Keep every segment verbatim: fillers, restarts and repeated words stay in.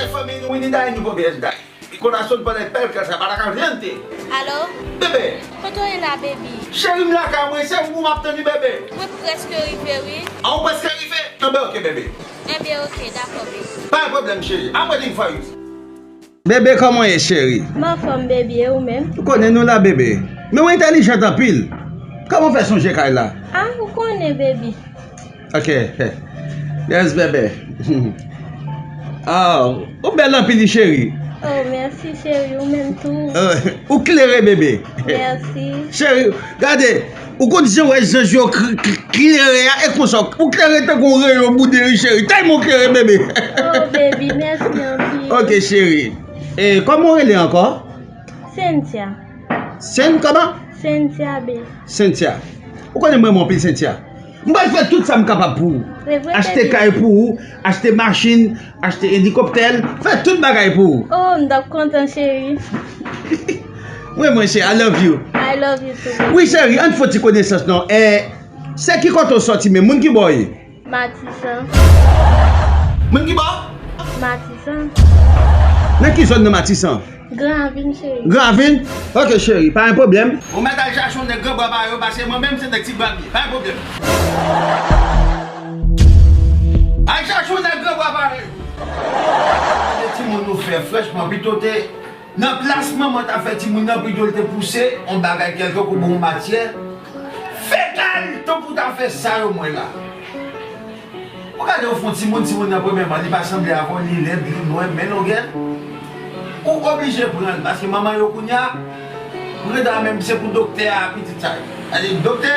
Fanmi nou, Winnie Day, nouvo V S Day. Corazón para el perro, que se para caliente. Alo? Bebe! Kote w ye la, baby? Cheri, m lakay mwen, se ou m ap tann, bebe. Mwen prèske rive, wi. A, ou prèske rive? Anben, oke, bebe. Enben, oke, dakò, baby. Pa gen pwoblèm, cheri. I'm waiting for you. Bebe, kòman w ye, cheri? M anfòm, baby, e ou menm? Ou konnen nou la, bebe. Men w entèlijant anpil. Kòman w fè sonje kay la? A, ou konnen, baby. Ok. Yes, bebe. Oh, ou bèl anpil, wi, cheri. Oh, mèsi, cheri. Ou menm tou. Oh, ou klere, bebe. Mèsi. Cheri, gade, ou konn jan w wè jan je w k- k- klere a, e konsa, ou klere tankou yon reyon boude, wi, cheri. Tèlman w klere, bebe. Oh, baby, mèsi anpil. Ok, cheri. E kòman w rele ankò? Cynthia. Cyn kòman? Cynthia, baby. Cynthia. Ou konnen m renmen w anpil, Cynthia. M pral fè tout sa m kapab pou ou. Se vre, achte baby. Kay pou ou, achte machin, achte elikoptè, fè tout bagay pou ou. Oh, m t ap kontan, cheri. Mwen, mwen, cheri, I love you. I love you too, baby. Wi, cheri, ann fè yon ti konesans, non. Eh, se ki kote w sòti menm? Moun ki bò w ye? Matisan. Moun ki bò? Matisan. Nan ki zòn nan Matisan? Gran Ravin, cheri. Gran Ravin? Ok, cheri, pa gen pwoblèm. Ou mèt al chache yon nèg Gran Bwa parèy ou, paske mwen menm se nèg Ti Bwa m ye. Pa gen pwoblèm. Al chache yon nèg Gran Bwa parèy ou. Gade timoun nou fè, franchman, pito te nan plas manman ta fè timoun nan, pito l te pouse yon bagay kèlkonk oubyen yon matyè fekal, tankou ta fè sa yo mwen la. Ou gade, ou fè yon timoun, timoun nan, premyèman, li pa sanble avè w, li lèd, li nwè, men longè. Ou oblije pran l, paske manman yo kounye a, Brenda menm se pou doktè a pitit sa yo. Gade, doktè,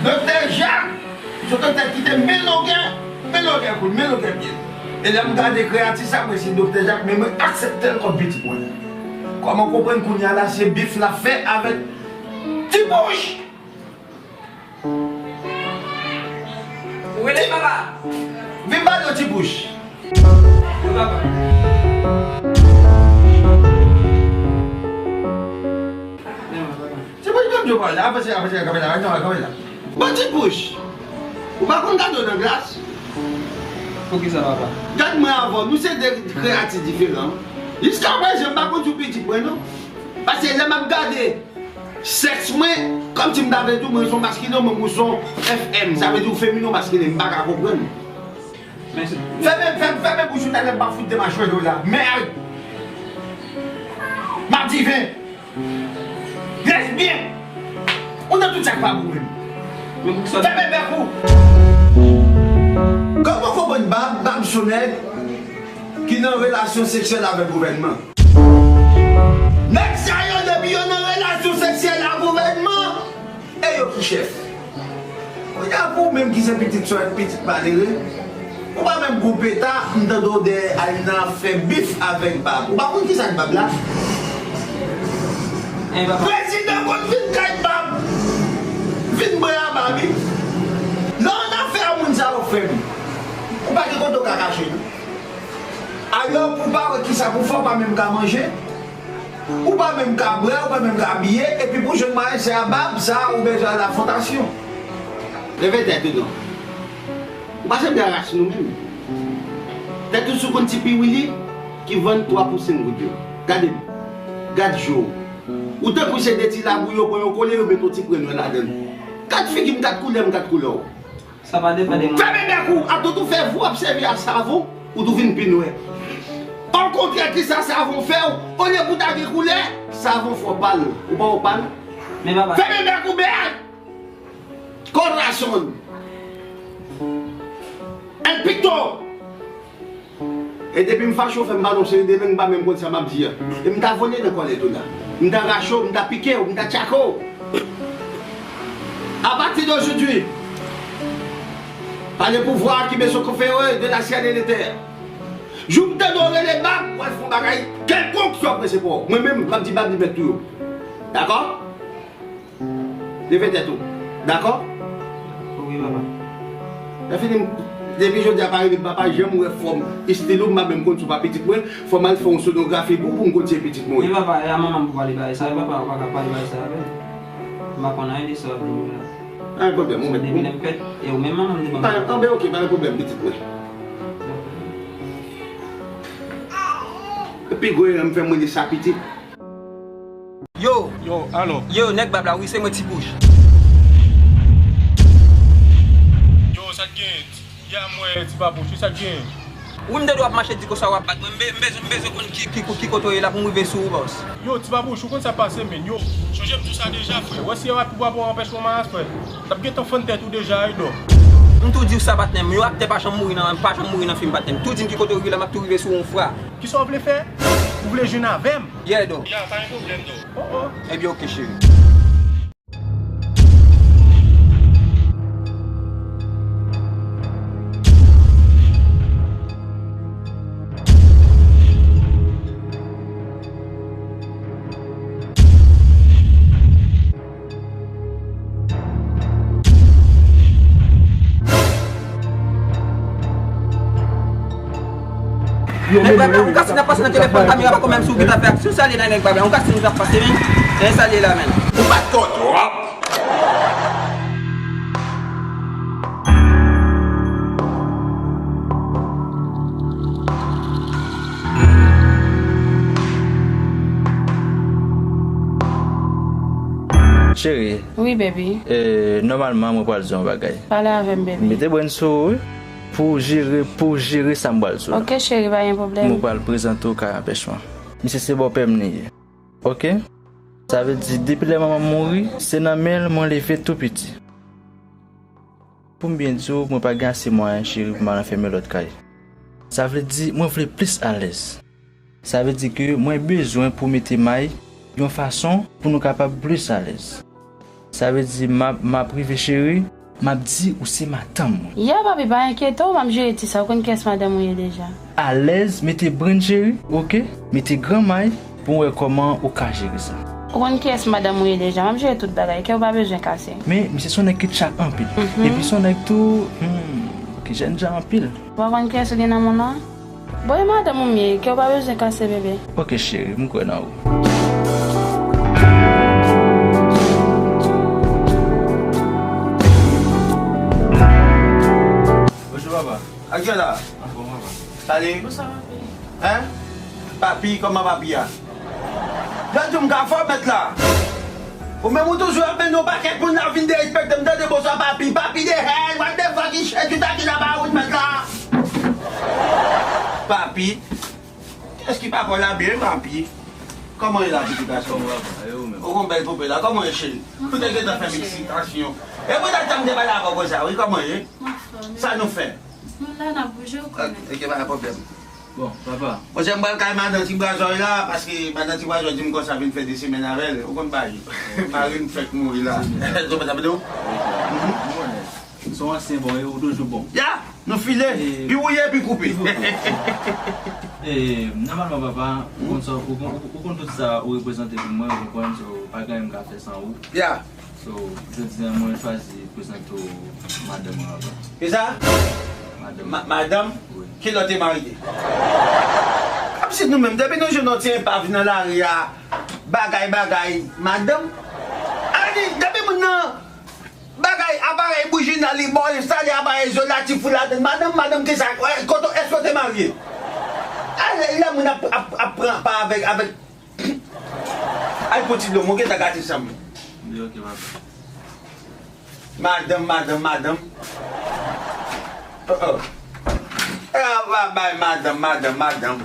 doktè Jak, se doktè ki te men longè, men longè kou l, men longè pye l. E lè m gade kreyati sa, mwen se doktè Jak, men mwen aksepte l kòm pitit mwen. Kòman w konprann kounye a la, se bif l ap fè avèk Ti Bouch? Ou rele papa? Vin pale w, Ti Bouch. Wi, papa. Ti Bouch, ban m di w pale. Avanse, avanse, kanpe la, non, kanpe la. Bon, Ti Bouch, ou pa konn gade w nan glas? Poukisa, papa? Gad mwen avè w, nou se de kreyati diferan. Jiskaprezan, m pa konn si w pitit mwen, non. Paske lè m ap gade sèks mwen, kòmsi m ta vle di w mwen se yon maskilen, mwen, mwen se yon F M. Sa vle di w feminen ou maskilen, m pa ka konprann. Men se Fèmen, fèmen, fèmen bouch ou talè, m pa fout demachwè yo la. Mèd! Madiven! Lesbyèn! Ou nan tout sa k pa bon menm. Men poukisa? Fèmen bèk ou! Kòman w konprann Bab, Bab se yon nèg ki nan relasyon seksyèl avèk gouvènman. Nèg sa yo, depi yo nan relasyon seksyèl ak gouvènman, e yo ki chèf. Kounye a, pou ou menm ki se pitit sòt, pitit malere, ou pa menm gwo peta, m tande w dèyè Alina ap fè bif avèk Bab. Ou pa konn kisa k Bab la? Prezidan konn vin kay Bab, vin bwè a Bab, wi. Lè w nan afè a moun sa yo, frè m, ou pa gen kote w ka kache, non. Alò, pou w pa wè kisa pou w fè, w pa menm ka manje, ou pa menm ka bwè, ou pa menm ka abiye, epi pou w jwenn mwayen, se a Bab sa ou bezwen al Lafontasyon. Leve tèt ou non. Ou pa sanble a ras nou menm. Tèt ou sou konn ti piwili ki vann twa pou senk goud yo. Gade m. Gad je w. Ou tankou se de ti labou yo pran yo kole, yo met yon ti pwen nwè ladann. Gad figi m, gad koulè m, gad koulè w. Sa pa depann de mwen. Fèmen bèk ou, a tout ou fè vou ap sèvi a savon, ou tou vin pi nwè. Okontrè, kisa savon fè w? Olye pou ta gen koulè, savon fè w pal. Ou pa wè w pal? Men papa. Fèmen bèk ou, bèk! Corazón. El pito. E depi m fache, w fè m pale yon seri de lang, m pa menm konn sa m ap di a. E m ta vole nan kòlèt ou la. M ta rache w, m ta pike w, m ta tchake w. A pati de aujourd'hui, par le pouvoir qui me sont conférés de la ciel et de terre, jou m tande w rele Bab, w al fè yon bagay kèlkonk sou ap prese pou w. Mwen menm, m ap di Bab li mèt touye w. Dakò? Leve tèt ou. Dakò? Wi, papa. Lè fini, depi jodi a pa rive, m pa, pa janm wè fòm estil ou, m pa menm konn si w pa pitit mwen, fò m al fè yon sonografi pou, pou m konn si e pitit mwen. Men papa, e a manman m pou pale bagay sa, papa, ou pa ka pale bagay sa avè m. M pa konn anyen de sa w ap di m yo la. Pa gen pwoblèm, ou mèt. Depi lè m fèt, e ou menm manman m te ban m. Pa, anben, oke, pa gen pwoblèm, pitit mwen. Pi gwo erè m fè m rele sa pitit. Yo, Yo, alo. yo, nèg bab la, wi, se mwen Ti Bouch. Yo, sa k gen? Ya mwen, Ti Babouch, sa k gen? Wi, m tande w ap mache di konsa w ap bat mwen. M be- m bezwen, m bezwen konn ki, ki, ki kote w ye la pou m rive sou ou, bòs. Yo, Ti Babouch, ou konn sa pase, men. Yo, sonje m di w sa deja, frè. Wè si y ap pou pa anpèch mwen maras, frè. N ap gentan fann tèt ou deja, Aydò. M tou di w sa, patnè m. Yon aktè pa janm mouri nan, pa janm mouri nan fim, patnè m. Tou di m ki kote w ye la, m ap tou rive sou ou, fra. Kisa w vle fè? Ou vle jwenn avè m? Yeah, do. Ya, pa gen pwoblèm, do. Oh, oh. Ebyen, oke, cheri. Nèg bab la, ou ka si n ap pase nan telefòn, kamera pa konn menm si w gentan fè aksyon. Salye la, nèg bab la, ou ka si nou t ap pase, men. E salye la, men. Ou bat kò twòp. Cheri, Wi, baby. eh, nòmalman mwen pral di yon bagay. Pale avè m, baby. Mete brenn sou ou, wi, pou w jere, pou w jere sa m pral di w la. Ok, cheri, pa gen pwoblèm. Mwen pral prezante w kay anpèchman. Misye se bòpè m li ye. Ok? Sa vle di, depi lè manman m mouri, se nan men l mwen leve tou piti. Pou m byen di w, mwen pa gen ase mwayen, cheri, pou m al anfèmen lòt kay. Sa vle di, mwen vle plis alèz. Sa vle di ke mwen bezwen pou mete may yon fason pou nou kapab plis alèz. Sa vle di, m ap, m ap rive, cheri, m ap di ou se madanm mwen. Ya, papi, pa enkyete w, m ap jere ti sa. Ou konn kiyès madanm ou ye deja. Alèz, mete brenn, cheri, ok? Mete gran may pou m wè kòman ou ka jere sa. Ou konn kiyès madanm ou ye deja, m ap jere tout bagay, kè w pa bezwen kase. Men, misye se yon nèg ki tchak anpil. Epi se yon nèg tou, hmm, ki jènjan anpil. Ou pa konn kiyès ou gen nan mond lan? Bon, e madanm ou m ye, kè w pa bezwen kase, bebe. Ok, cheri, m kwè nan ou. Bonjou, papa. Ak Jòla. Bon, papa. Salye. Hein? Papi, kòman papi a? Yo di m ka fò mèt la. Ou menm ou toujou ap mennen yon pakèt moun la vin derespekte m, tande, bonswa papi. Papi de hell, what the fuck is shit you talking about, mèt la? Papi. Kiyès ki pa kò la byen, papi? Kòman ye la, pitit gason? Ou gon bèl poupée la, kòman ye, cheri? Ou te gentan fè m eksitasyon. E pou dat sa m te pale avè w konsa, wi, kòman ye? Sa nou fè? Nou la, n ap bouje, ou konnen. Ok, pa gen pwoblèm. Bon, papa. Monchè, m pral kay madan Ti Brazòy la, paske madan Ti Brazòy di m konsa vin fè de semèn avè l. Ou konn bagay. Mari m fèk mouri la. Ou konprann sa m di w? Bon, se yon ansyen bon, e ou toujou bon. Ya, nou file. Pi wouye, pi koupe. E, nòmalman, papa, ou konn sa, ou konn, ou konn tout sa ou reprezante pou mwen, ou konprann, so, pa gen anyen m ka fè san ou. Ya. So, jodi a, mwen chwazi prezante w madanm mwen avan. Kisa? Madanm. Ma- Madanm? Wi. Kilè w te marye? Kòmsi nou menm, depi nou jwenn yon ti enpav nan lari a, bagay, bagay, madanm? Ani, depi moun nan, bagay, aparèy bouji nan li, bon, li enstale aparèy izolatif ou ladann, madanm, madanm, kisa? Wè, kote, èske w te marye? Ay, lè, lè moun ap, ap, ap pran pa avèk, avèk Al pran ti dlo, mwen gentan gate san m. Li ok, papa. Madanm, madanm, madanm. Oh, oh. E a va bay madanm, madanm, madanm.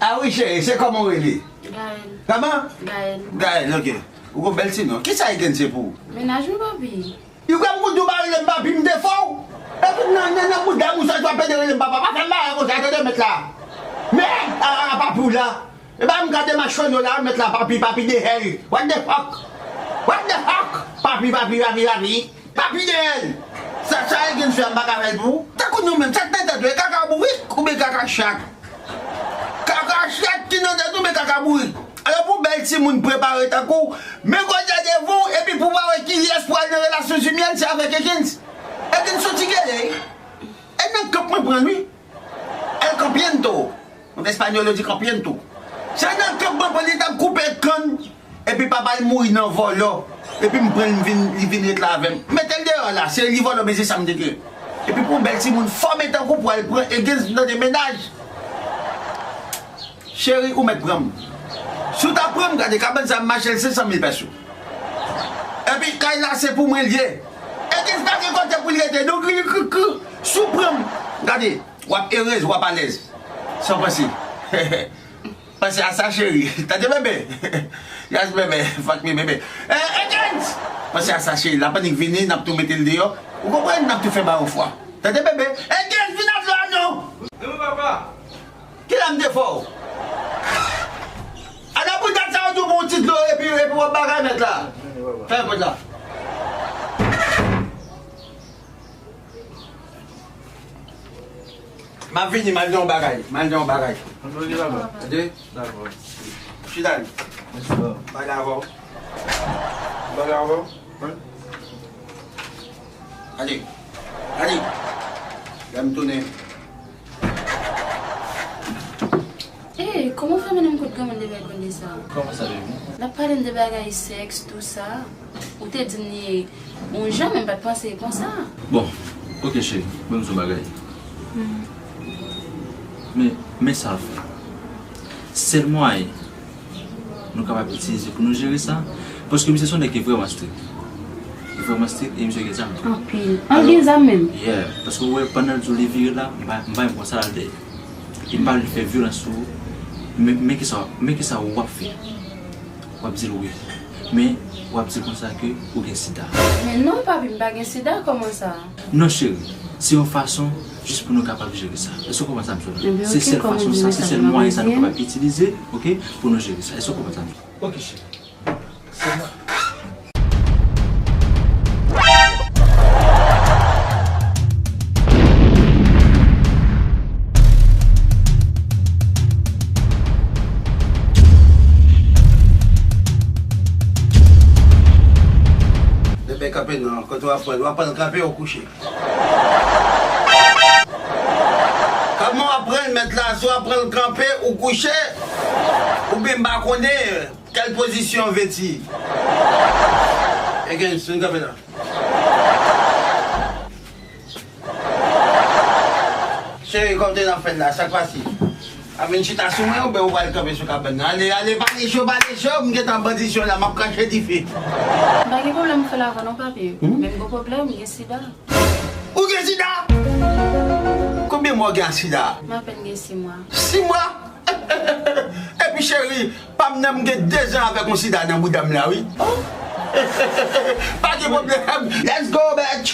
A wi, cheri, se kòman w rele? Gaël. Kòman? Gaël. Gaël, ok. Ou gon bèl ti non. Kisa Higgins se pou ou? Mennaj mwen, papi. Ibrahim Koudou pa rele m papi, m te fè w. Epi nan, nan, nan bouda m ou sòti w ap pede rele m papa. Pa fè m bagay konsa, tande mèt la. Mèd, a, a, papi w la. E pa m gade machwè nou la, mèt la, papi, papi de hèl. What the fuck? What the fuck? Papi, papi, papi, papi. Papi de hèl. Sa, sa e gen fè m pa ka fè l pou ou. Tankou nou menm, sa k nan tèt ou, e kaka bourik oubyen kaka chat? Kaka chat ki nan tèt ou, men kaka bourik. Alò pou bèl timoun prepare tankou w, men kote devan w, epi pou w pa wè kiyès pral nan relasyon zimyèn, se avèk Higgins. Higgins se yon ti gele, wi. E nan kanp mwen pran l, wi. El campiento. An espanyòl, yo di campiento. Se nan kanp mwen pran l, li t ap koupe kann. Epi papa l mouri nan vòlò. Epi m pran l, m vin, li vin ret la avè m. Mete l deyò la, se li vòlò, men se sa m te gen. Epi pou yon bèl timoun fòme tankou w pral pran Higgins nan de mennaj. Cheri, ou mèt pran m. Si w ta pran m, gade, kabann sa m achte l senk san mil pèso. Epi kay la se pou mwen l ye. Ekens pa gen kote pou l rete, donk li kri kri. Si w pran m, gade, w ap erez, w ap alèz. Sa w panse? Panse a sa, cheri. Tande, bebe. Yes, bebe. Fuck me, bebe. Eh, Ekens! Panse a sa, cheri. L ap annik vini, n ap tou mete l deyò. Ou konprann? N ap tou fè ba yon fwa. Tande, bebe. Ekens, vin avè w non! Wi, papa. Kilè m te fè w? Ala pou dat sa yo tou pou yon ti dlo epi, epi w ap bagay mèt la. Fèmen pòt la. M ap vini, m al di yon bagay. M al di yon bagay. Tande? Dakò. Chita li. Pale avè w. Pale avè w. Ale. Ale. Lè m tounen. Ey, kòman w fè mennen m kot granmoun de bagay konn de sa? Kòman sa, baby? L ap pale m de bagay sèks, tou sa. Ou te di m li yon jan, men m pa t panse konsa. Bon, oke, cheri, ban m di w yon bagay. Men, men sa l fè. Sèl mwayen nou kapab itilize pou nou jere sa. Paske misye se yon nèg ki vrèman strik. Li vrèman strik e misye gen zam tou. Anpil. An gen zam menm. Yeah, paske w wè pandan l di w li vire la, m pa, m pa menm konsa l al dèyè. Li pa vle fè vyolans sou ou. Men, men kisa, men kisa w ap fè? W ap di l wi. Men, w ap di l konsa ke ou gen sida. Men non, papi, m pa gen sida, kòman sa? Non, cheri. Se yon fason jis pou nou kapab jere sa. Èske w konprann sa m di w la? Se sèl fason sa, se sèl mwayen sa nou kapab itilize, oke, pou nou jere sa. Èske w konprann sa m di w la? Oke, cheri. Se mwen. Bebe, kanpe non, kote w ap pran l? W ap pran l kanpe ou kouche? Kòman w ap pran l, mèt la? Si w ap pran l kanpe ou kouche, oubyen m pa konnen kèl pozisyon w vle di. Ekens, vin kanpe la. Cheri, kòm te n ap fè l la, sa k pase? Ap vin chita sou mwen oubyen ou pral kanpe sou kabann nan? Ale, ale, pale cho, pale cho, m gentan bandi cho la, m ap krache dife. M pa gen pwoblèm pou fè l avè w non, papi. Men m gen pwoblèm, m gen sida. Ou gen sida? Konbyen mwa w gen ak sida? M apèn gen sis mwa. Sis mwa? Epi cheri, pa m nan m gen de zan avèk yon sida nan bouda m la, wi. Pa gen pwoblèm. Let's go, bitch!